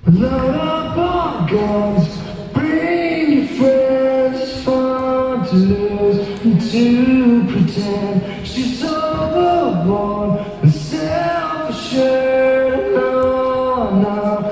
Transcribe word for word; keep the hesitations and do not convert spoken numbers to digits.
Load up on guns, bring your friends, fun to lose and to pretend. She's overboard and self-assured, no, no,